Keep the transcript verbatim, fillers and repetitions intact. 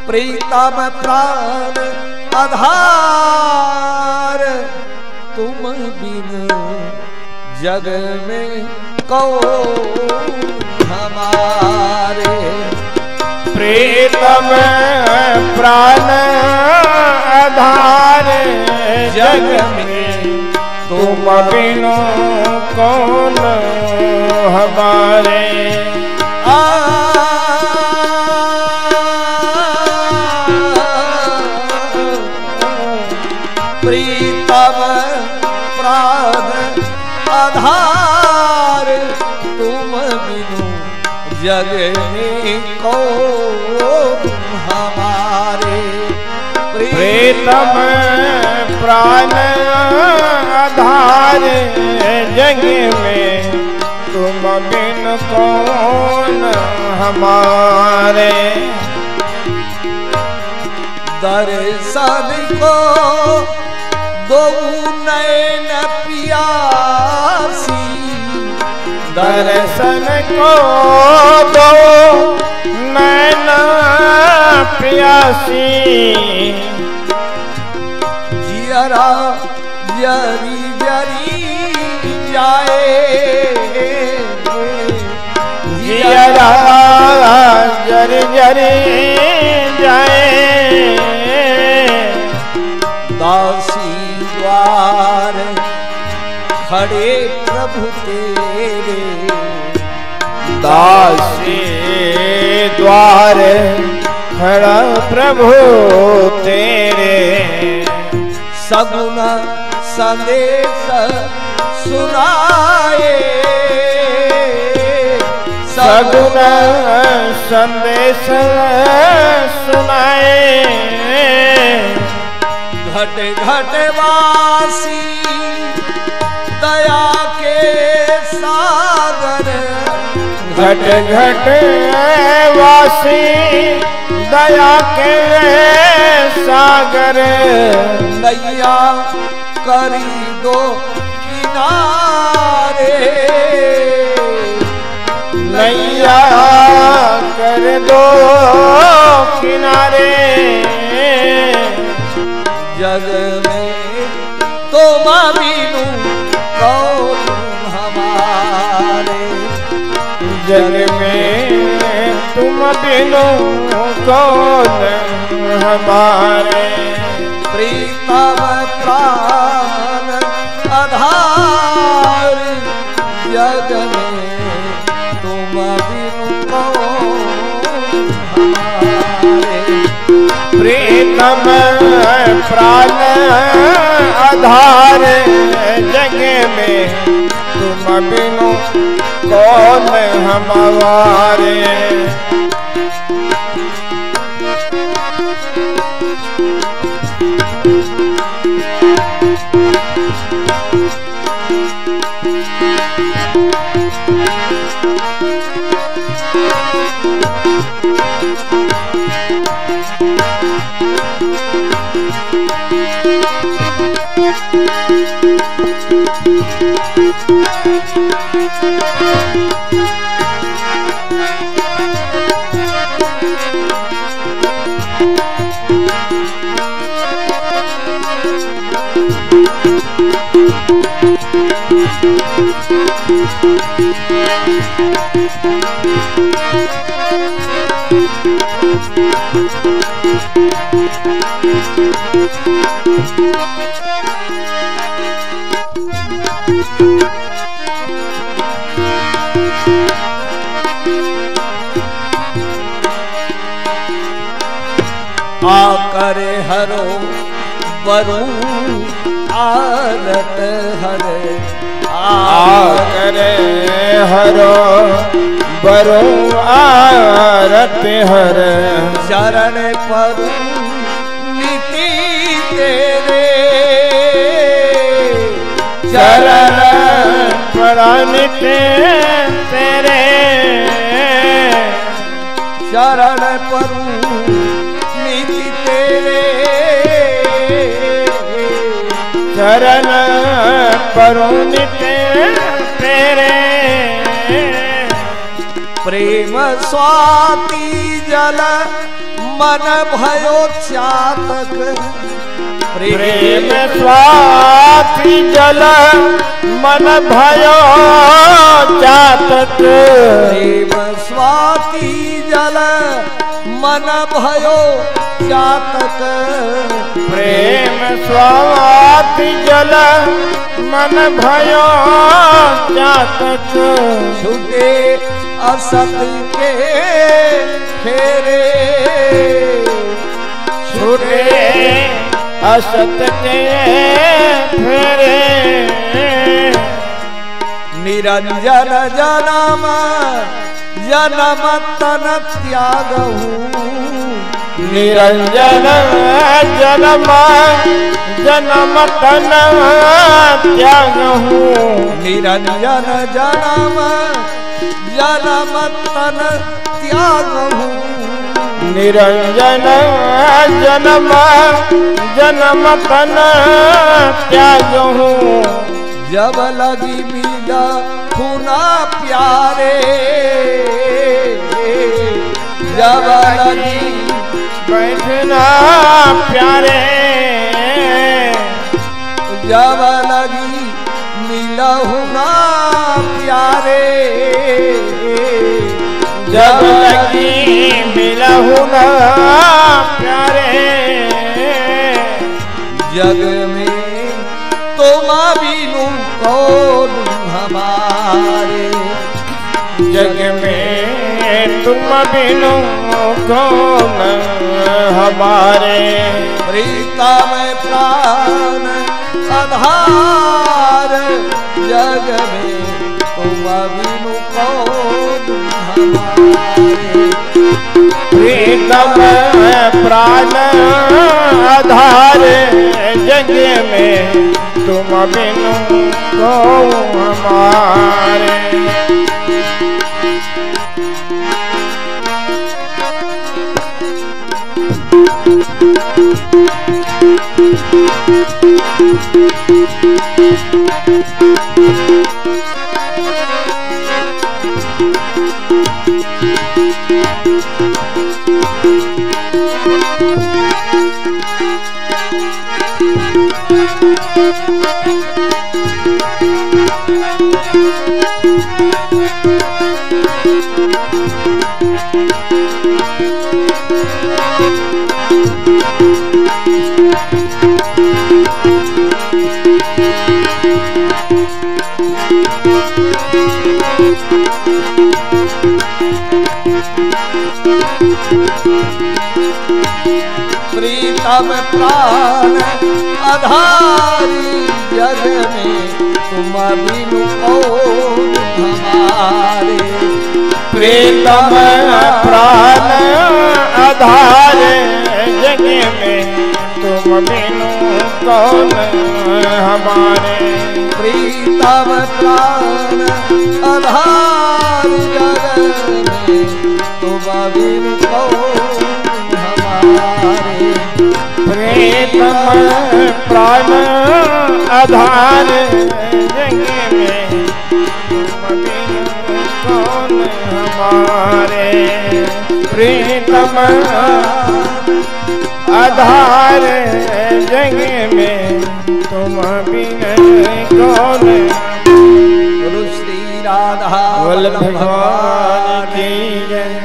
प्रीतम प्राण आधार, तुम बिन जग में कौन हमारे। प्रीतम प्राण आधार, जग में तुम बिनु कौन हमारे। आ, प्रीतम प्राण आधार, तुम बिनु जग में कौन हमारे। प्रीतम प्राण आधार, जग में तुम बिन कौन हमारे। दर्शन को दो नैन पियासी, दर्शन को दो नैन पियासी। जियरा जरी जरी जाए, जियरा जरी जरी जाए। दासी द्वार खड़े प्रभु तेरे, दासी द्वार खड़ा प्रभु तेरे। सगुन संदेश सुनाए, सगुन संदेश सुनाए। घट घट वासी दया के सागर, घट घट वासी दया के सागर। नैया करी दो किनारे, नैया कर दो किनारे। जग में तुम बिनु कौन हमारे, जग में तुम बिनु कौन हमारे। प्रीतम प्राण आधार, जग में तुम बिनु कौन हमारे। प्रीतम प्राण आधार, जग में तुम बिनु कौन हमारे। आकर हरो बरु आरत हर, आकर हरो बरु आरत हर। चरण पड़ूं नित तेरे, चरण पड़ूं नित तेरे। चरण पड़ूं नित तेरे, चरण पड़ूं नित तेरे। प्रेम स्वाति जल मन भयो चातक। प्रेम स्वाति जल मन भयो चातक। प्रेम स्वाति जल मन भयो चातक। प्रेम स्वाति जल मन भयो चातक। छूटे असत के फेरे। छूटे असत के फेरे। निरंजन जन्म जन्म तन त्यागहु। निरंजन जन्म जन्म तन त्यागहु। निरंजन जन्म जन्म तन त्यागहु। निरंजन जन्म जन्म तन त्यागहु। जब लगी मिलहु ना प्यारे। जब लगी बैठना प्यारे। जब लगी मिलहु ना प्यारे। जब लगी मिलहु ना प्यारे। जग में तुम बिनु कौन हमारे। जग में तुम बिनु कौन हमारे। प्रीतम प्राण आधार जग में तुम बिनु कौन हमारे। प्रीतम प्राण आधार जग में तुम बिनु कौन हमारे। प्रीतम प्राण आधार जग में तुम बिनु कौन हमारे। प्रीतम प्राण आधार जग में तुम बिनु कौन हमारे। प्रीतम प्राण आधार जग में तुम बिनु कौन हमारे। प्रीतम प्राण आधार जग में तुम बिनु कौन हमारे। प्रीतम आधार जग में तुम बिन कौन। बोलो श्री राधा बोल वल्लभ भगवान की जय।